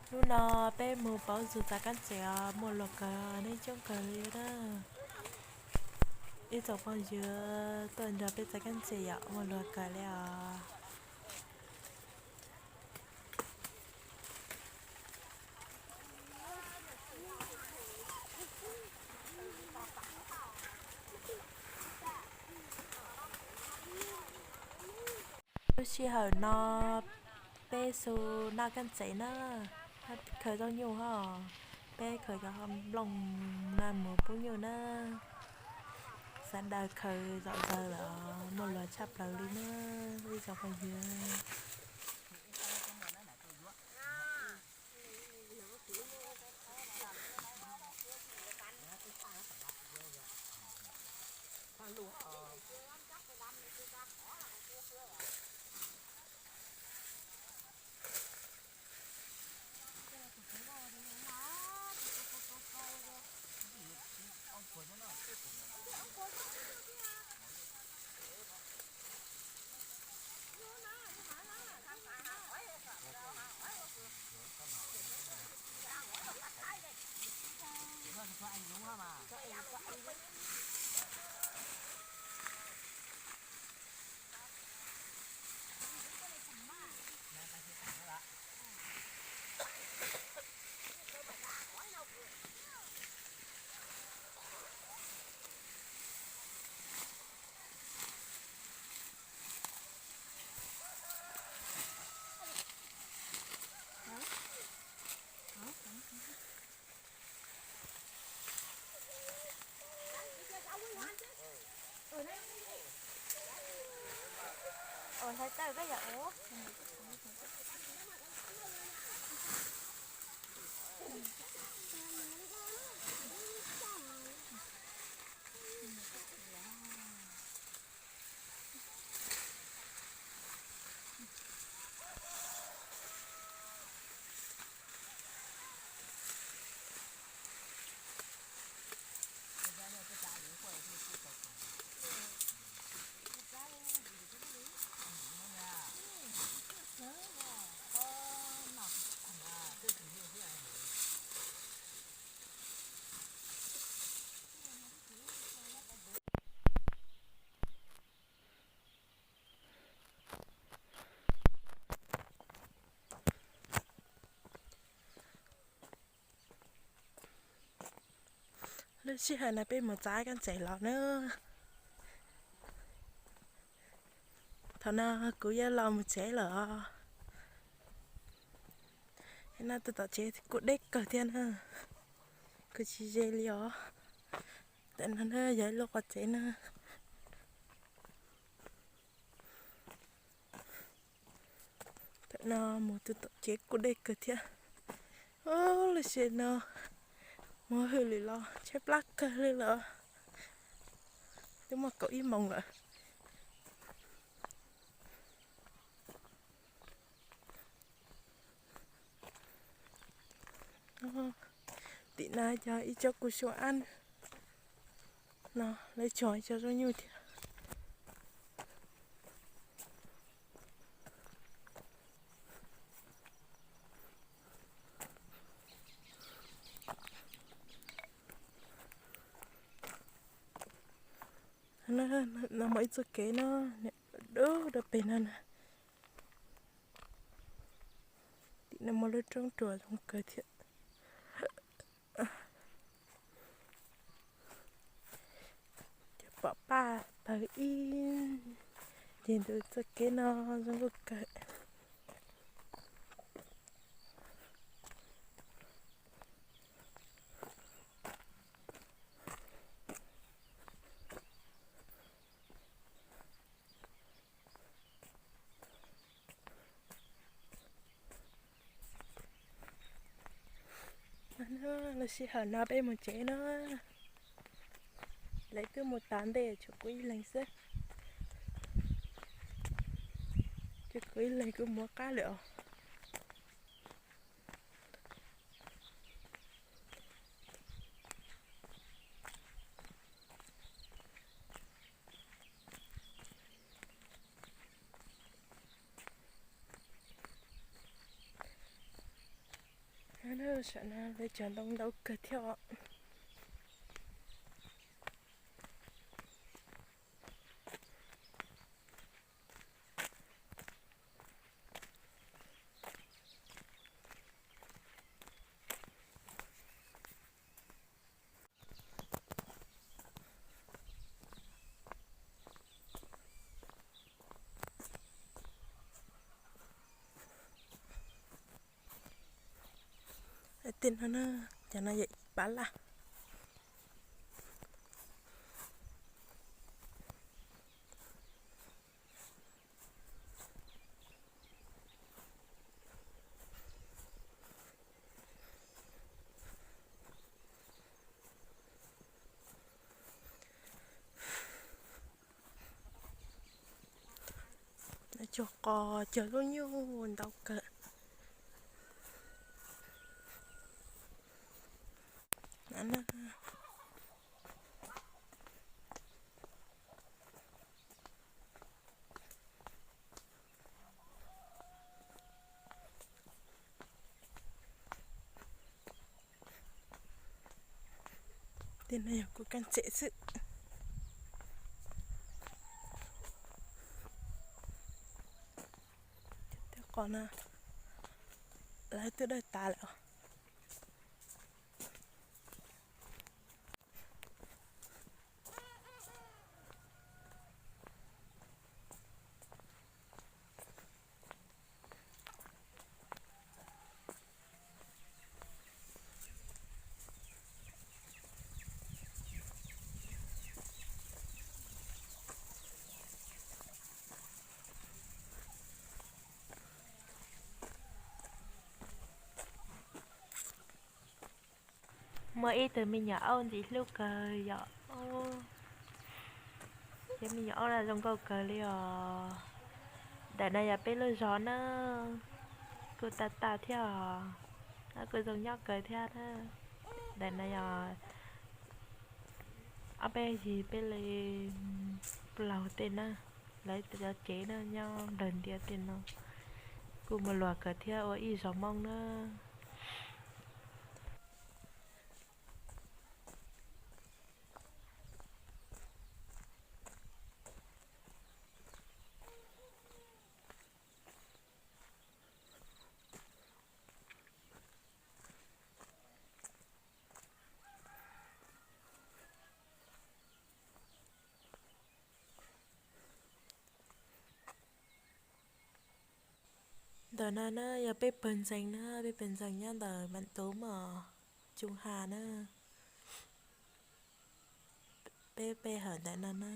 Hnub no peb mus pauv zus txav kab ntses os, muaj luag kawg, neeg coob kawg li na. Ib tsoom phooj ywg tuaj nrog peb txav kab ntses yom, muaj luag kawg li os. Lub sij hawm no peb xu noj kab ntses na, khaws zaub nyuj ho, peb khaws cov nplooj na mus pub nyuj na. Sawv daws khaws zom zaws lawm, muaj luag tshaj plaws li na, ib tsoom phooj ywg. Lub sij hawm no peb mus txav kab ntses los na. Thaum no kuv yuav los mus tsev lawm os. No tus tom tsev kuj deb kawg thiab na, kuj tsis ze li os. Tam no na yog ib lub qhov tsev na. Tam no mus tus tom tsev kuj deb kawg thiab. Lub sij hawm no mus hauj lwm los tshaib plab kawg li lawm. Twb muaj kaum ib moos lawm. Tim no yog ib tsob kuv xyuas ab no, lawv tso ib tsob zaub nyuj thiab. No muaj ib txoj kev no, dub dub pem no na. Tim no muaj lub roob ruam zoo kawg thiab. Cov pom paj tawg ib, ces ntawm txoj kev no zoo nkauj kawg. Lub sij hawm no peb mus tsev na. Lawv twb mus tas ntej, tshuav kuv ib leeg xwb. Tshuav kuv ib leeg kuj mus qab lawm os. Saum no lawv cov ntoo ntau kawg thiab os. Tej no na, cov no yog ib pab laj. Cog qos cog lub nyuj ntau kawg. Tej no yog kuv kab tsev xwb. Tej qos no lawv twb dawj tas lawm. Muaj ib tug me nyuam aub ntxim hlub kawg yom. Cov me nyuam aub no zoo nkauj kawg li os. Ntawm no yog peb lub zos na, kuj tag tag thiab os, kuj zoo nyob kawg thiab na. Ntawm no yog ob peb yig peb li plaug tej na, lawv cov tsev na nyob nplawg ntiav tej no, kuj muaj luag kawg thiab ua ib zos Hmoob na. Ntawm no na yog peb pawg ntseeg na, peb pawg ntseeg nyob ntawm Mam Tub Mos, Tsoos Has na. Peb pe hawm ntawm no na.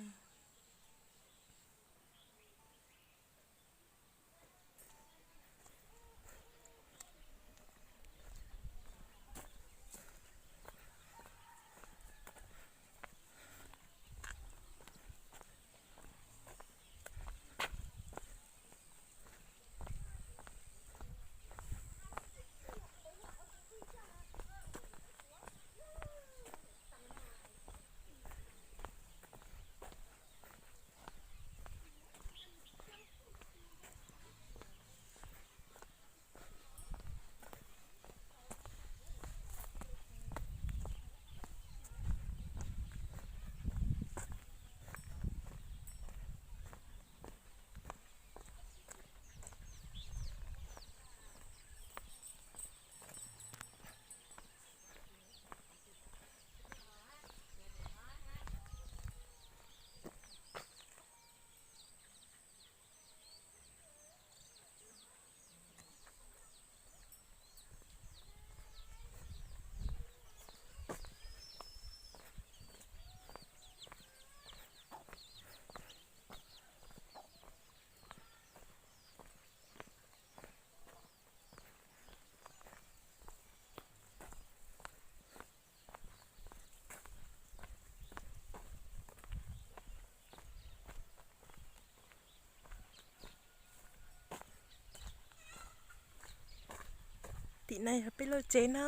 Tim no yog peb lub tsev na.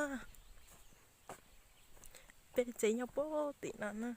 Peb tsev nyob puag tim no na.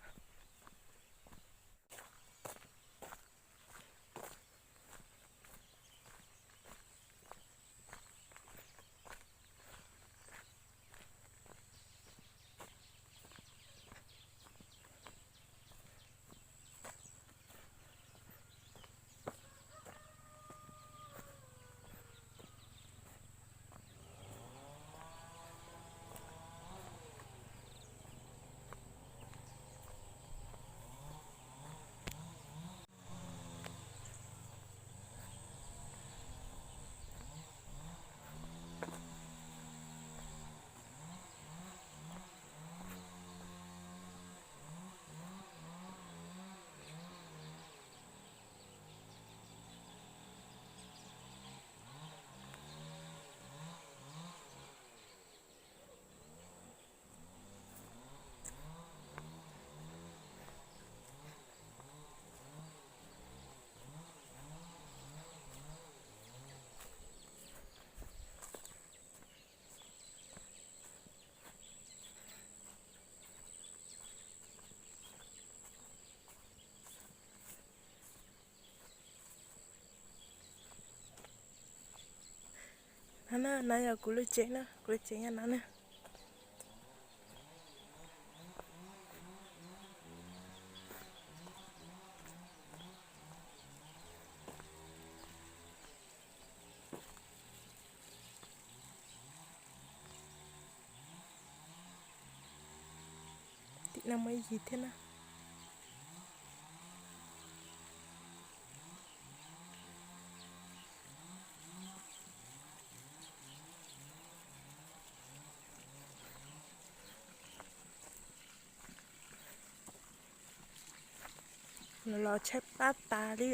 No yog kuv lub tsev na, kuv lub tsev nyob no na. Tim no muaj ib yig thiab na. Los los tshaib plab tas li.